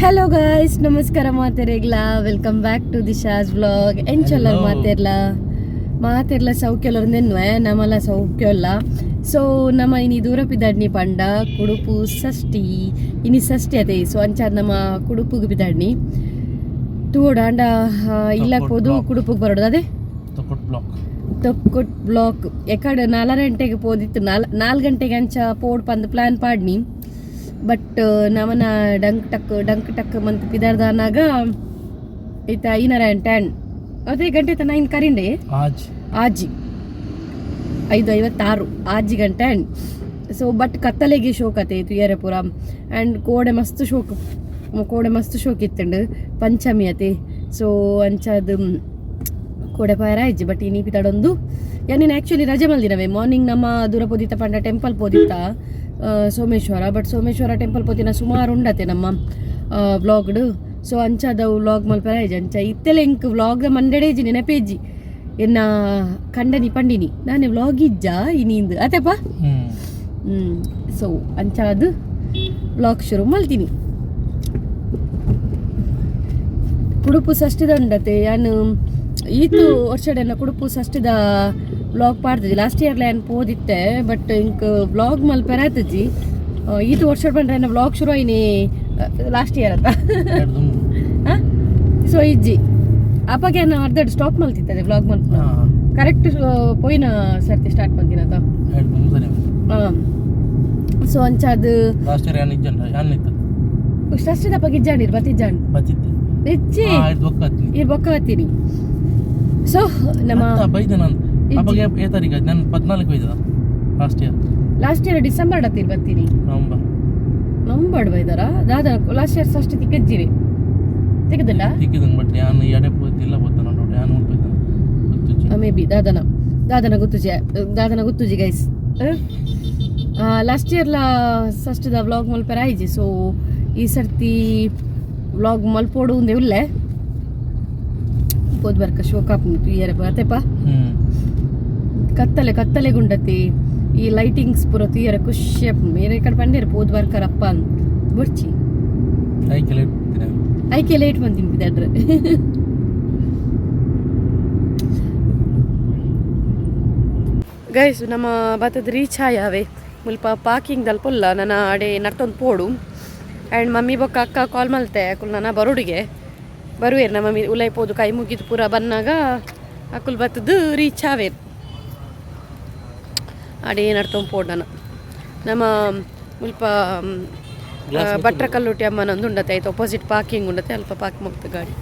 Hello guys, ನಮಸ್ಕಾರ ಮಾತೆರೆಗ್ಲ. Welcome back to Disha's vlog. ಎಂಚೊಲ್ಲರ್? Hello. ಮಾತೆರ್ಲ ಮಾತೆರ್ಲ ಸೌಖ್ಯಲರ್ ನೆನ್ವೆ ನಮಲ ಸೌಖ್ಯಲ್ಲ. ಸೊ ನಮ್ಮ ಇನಿ ದೂರ ಪಿದಾಡ್ನಿ ಪಂಡ ಕುಡುಪು ಷಷ್ಠಿ. ಇನಿ ಷಷ್ಠಿ ಅದೇ. ಸೊ ಅಂಚ ನಮ್ಮ ಕುಡುಪುಗು ಪಿದಾಡ್ನಿ ತೂವೊಡು ಆಂಡ ಇಲ್ಲ ಪೋದು block. ಕುಡುಪುಗ್ ಬರೋಡು ಅದೇ. ತೊಕೊಟ್ ಬ್ಲಾಕ್. ತೊಕ್ಕೊಟ್ ಬ್ಲಾಕ್ ಎಕಡೆ 4 ಗಂಟೆಗೆ ಪೋದಿತ್ತು. 4 ಗಂಟೆಗೆ ಅಂಚ ಪೋಡ್ ಪಂದ್ ಪ್ಲಾನ್ ಪಾಡ್ನಿ. ಬಟ್ ನಮನ ಡಂಕ್ ಟಕ್ ಡಂಕ್ ಟಕ್ ಮಂತ್ ಪಿದಾರ್ದಾನಾಗ ಇತ್ತ 5:30 ಆಂಡ್ ಅದೇ ಗಂಟೆ ತನ ಇನ್ ಕರಿಂಡೆ. ಆಜ್. ಆಜಿ 5:56, 6 ಗಂಟೆ. ಆ್ಯಂಡ್ ಸೊ ಬಟ್ ಕತ್ತಲೆಗೆ ಶೋಕ್ ಅತೆ ತುಯರೆ ಪೂರ. ಆ್ಯಂಡ್ ಕೋಡೆ ಮಸ್ತ್ ಶೋಕ್, ಕೋಡೆ ಮಸ್ತ್ ಶೋಕ್ ಇತ್ತಂಡು. ಪಂಚಮಿ ಅತೆ. ಸೊ ಅಂಚಾದ ಕೋಡೆ ಪಾಯರ ಆಯ್ಜಿ. ಬಟ್ ಇನಿ ಪಿತಾಡೊಂದು ಯಾನಿನ್ ಆ್ಯಕ್ಚುಲಿ ರಜೆ ಮಲ್ದಿನವೆ. ಮಾರ್ನಿಂಗ್ ನಮ್ಮ ದೂರ ಪೋದಿತ್ತ ಪಂಡ ಟೆಂಪಲ್ ಪೋದಿತ್ತ, ಸೋಮೇಶ್ವರ. ಬಟ್ ಸೋಮೇಶ್ವರ ಟೆಂಪಲ್ ಪೋತಿನ ಸುಮಾರು ಉಂಡತೆ ನಮ್ಮ ವ್ಲಾಗ್ಡ್. ಸೊ ಅಂಚಾದವು ವ್ಲಾಗ್ ಮಲ್ಪರ ಆಯ್ಜಿ. ಅಂಚ ಇತ್ತೆಲ್ಲ ಇಂಕ್ ವ್ಲಾಗ್ ಮಂಡೆಡೇಜಿ ನೆನಪೇಜಿ. ಎನ್ನ ಕಂಡನಿ ಪಂಡಿನಿ ನಾನೇ ವ್ಲಾಗ್ ಇಜ್ಜಾ ಇನಿಂದು ಅತೆಪ. ಹ್ಮ್. ಸೊ ಅಂಚಾದು ವ್ಲಾಗ್ ಶುರು ಮಲ್ತೀನಿ. ಕುಡುಪು ಷಷ್ಠಿದ ಉಂಡತೆ. ಯಾನು ಈತು ವರ್ಷಡೆಲ್ಲ ಕುಡುಪು ಷಷ್ಠಿದ ವ್ಲಾಗ್ ಪಾಡ್ದಿದ್ದಿ. ಲಾಸ್ಟ್ ಇಯರ್ ಯಾನ್ ಪೋದಿತ್ತೆ. ಬಟ್ ಇಂಕ್ ವ್ಲಾಗ್ ಮಲ್ಪೆರ ಆತಜಿ. ಈತು ವರ್ಷ ಬಂದ್ರೆ ಎನ್ನ ವ್ಲಾಗ್ ಶುರು ಆಯ್ನಿ ಲಾಸ್ಟ್ ಇಯರ್ ಅತ್ತ. ಎರಡು ದುಂಬು. ಸೊ ಇಜ್ಜಿ ಅಪ್ಪಗೆ ಅರ್ಧ ಸ್ಟಾಪ್ ಮಲ್ತಿತ್ತದೆ ವ್ಲಾಗ್ ಮಲ್ಪ. ಕರೆಕ್ಟ್ ಪೋಯಿನ ಸರ್ತಿ ಸ್ಟಾರ್ಟ್ ಮಂತಿನತ. ಎರಡು ದುಂಬು ಸರಿ. ಸೊ ಅಂಚಾದು ಲಾಸ್ಟ್ ಇಯರ್ ಯಾನ್ ಇಜ್ಜಂಡ ಯಾನ್ ಇತ್ತು. ಷಷ್ಠಿದ ಬಗ್ಗೆ ಇಜ್ಜಾಂಡಿರ್ ಬತ್ತಿಜ್ಜಾಂಡ್. ಬತ್ತಿತ್ತೆ. ಹೆಚ್ಚಿ. ಐದು ಬೊಕ್ಕ ಹತ್ತೀನಿ. ಇರ್ ಬೊಕ್ಕ ಹತ್ತೀನಿ. ಸೊ ನಮ್ಮ ಬೈದೆ ನಾನು. ಇಜ್ಜಿ. ಅವಾಗ ಏ ತಾರೀಕು ನಾನು 14 ಬೈದದ last year. Last year December ಡತ್ತೀರ್ ಬರ್ತೀನಿ. ನವಂಬರ್. ನವಂಬರ್ ಬೈದಾರ ದಾದಾ? ಲಾಸ್ಟ್ ಇಯರ್ ಫಸ್ಟ್ ತಿಕ್ಕಜ್ಜಿರಿ ತಿಕ್ಕದಿಲ್ಲ. ತಿಕ್ಕಿದಂಗೆ. ಬಟ್ ಯಾನ್ ಎಡೆ ಪೋತಿಲ್ಲ ಪೋತ ನೋಡಿ ಯಾನ್ ಉಂಟು ಗೊತ್ತುಜ್ಜಿ. ಮೇ ಬಿ ದಾದನ ದಾದನ ಗೊತ್ತುಜಿ, ದಾದನ ಗೊತ್ತುಜಿ ಗೈಸ್. ಲಾಸ್ಟ್ ಇಯರ್ಲ ಫಸ್ಟ್ದ ವ್ಲಾಗ್ ಮಲ್ಪೆರ ಆಯ್ಜಿ. ಸೊ ಈ ಸರ್ತಿ ವ್ಲಾಗ್ ಮಲ್ಪೋಡು ಉಂದೆ ಉಲ್ಲೆ ಪೋದ್ ಬರ್ಕ ಶೋಕ್ ಆಪುಂಡು ಇಯರ್ ಅತೆಪ. ಹ್ಮ್. ಕತ್ತಲೆ ಕತ್ತಲೆ ಗುಂಡತಿ. ಈ ಲೈಟಿಂಗ್ಸ್ ಪೂರ ತೂಯರೆ ಖುಷಿ ಆಪುಂಡು. ಮೇರೆ ಕಡೆ ಪಂಡೇರು ಪೋದ್ ಬರ್ಕರಪ್ಪ ಅಂದ್ ಬೊಡ್ಚಿ. ಐಕೆ ಲೇಟ್. ಐಕೆ ಲೇಟ್ ಬಂದಿನಿ ಬಿದಾಡ್ರೆ. ಗೈಸ್, ನಮ್ಮ ಬತ್ತದ ರೀಚ್ ಆಯಾವೆ. ಮುಲ್ಪ ಪಾರ್ಕಿಂಗ್ ದಲ್ಪೊಲ್ಲ ನನ್ನ ಅಡೆ ನರ್ತೊಂದು ಪೋಡು. ಆ್ಯಂಡ್ ಮಮ್ಮಿ ಬೊಕ್ಕ ಅಕ್ಕ ಕಾಲ್ ಮಲ್ತೆ. ಅಕುಲು ನನ್ನ ಬರೋಡಿಗೆ ಬರುವೇರು. ನಮ್ಮ ಮಮ್ಮಿ ಉಲೈ ಪೋದು ಕೈ ಮುಗಿದು ಪೂರ ಬನ್ನಾಗ ಅಕುಲು ಬತ್ತದು ರೀಚ್ ಆವೇರು. ಅಡೆ ನಡ್ತೊಂದು ಪೋಡು. ನನ್ನ ನಮ್ಮ ಮುಲ್ಪ ಭಟ್ರ ಕಲ್ಲುಟಿ ಅಮ್ಮನೊಂದು ಉಂಡತೆ. ಆಯ್ತು, ಅಪೋಸಿಟ್ ಪಾರ್ಕಿಂಗ್ ಉಂಡತೆ. ಅಲ್ಪ ಪಾರ್ಕ್ ಮುಗ್ತ ಗಾಡಿ.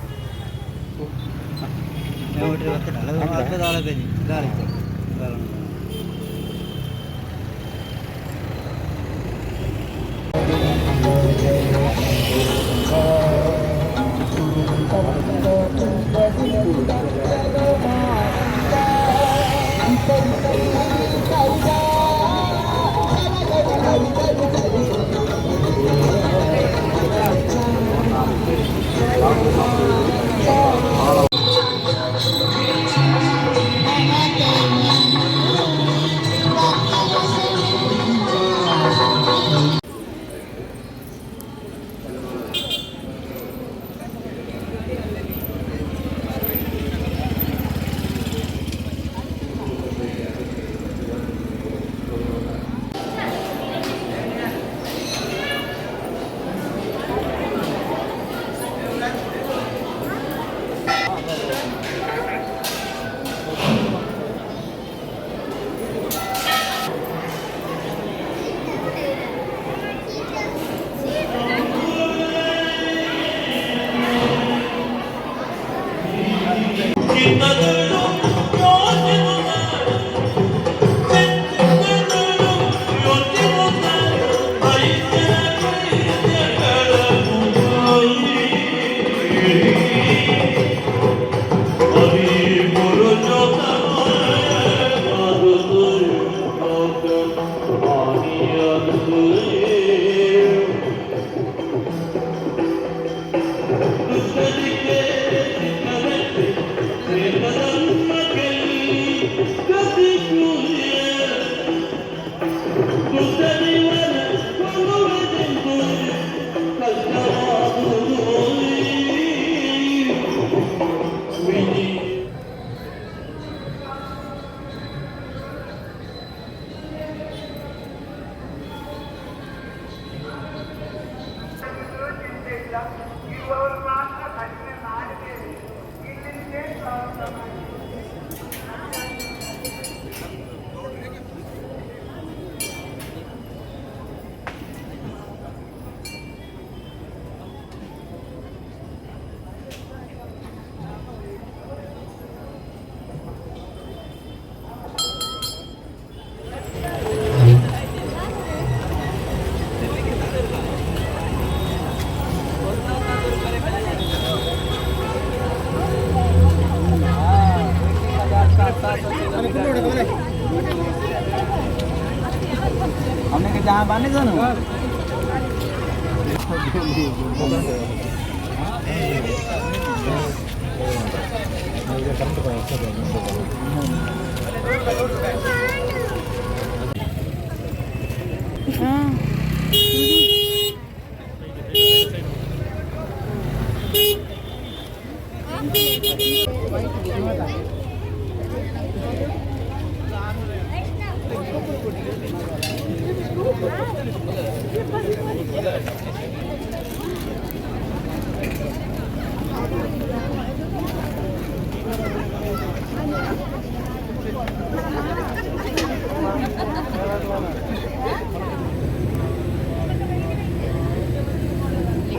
हमने जहाँ बाने जानो।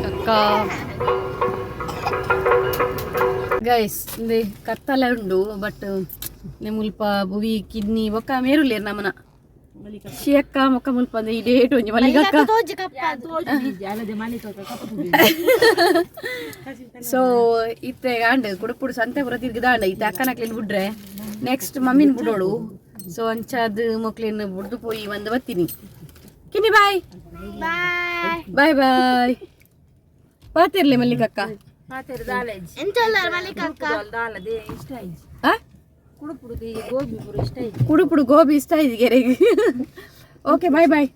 ಅಕ್ಕ ಗೈಸ್ ಇಂದೆ ಕತ್ತಲೆ ಉಂಡು ಬಟ್ ಮುಲ್ಪ ಬುವಿ ಕಿಡ್ನಿ ಬೊಕ್ಕ ಮೇರುಲೇರ್ ನಮನ ಶಿಯಕ್ಕ ಮೊಕ್ಕ ಮುಲ್ಪ ಈ ಡೇಟ್ ಒಂಜಿ ಮಲ್ಲಿಗಕ್ಕ. ಸೊ ಇತ್ತೆ ಆಂಡ್ ಕುಡುಪುಡು ಸಂತೆ ಪೂರ ತಿರ್ಗಿದಾಂಡ. ಇತ್ತೆ ಅಕ್ಕನಕ್ಲೇನ್ ಬುಡ್ರೆ ನೆಕ್ಸ್ಟ್ ಮಮ್ಮಿನ ಬುಡೋಳು. ಸೊ ಅಂಚಾದ್ ಮೊಕ್ಲೇನ್ ಬುಡ್ದು ಪೋಯಿ ಬಂದು ಬತ್ತೀನಿ. ಕಿನ್ನಿ ಬಾಯ್ ಬಾಯ್ ಬಾಯ್. ಪಾತಿರ್ಲಿ ಮಲ್ಲಿಕಕ್ಕ. ಆ? ಕುಡುಪುಡು ಗೋಬಿ ಇಷ್ಟ ಇದೆ. Okay, bye boy.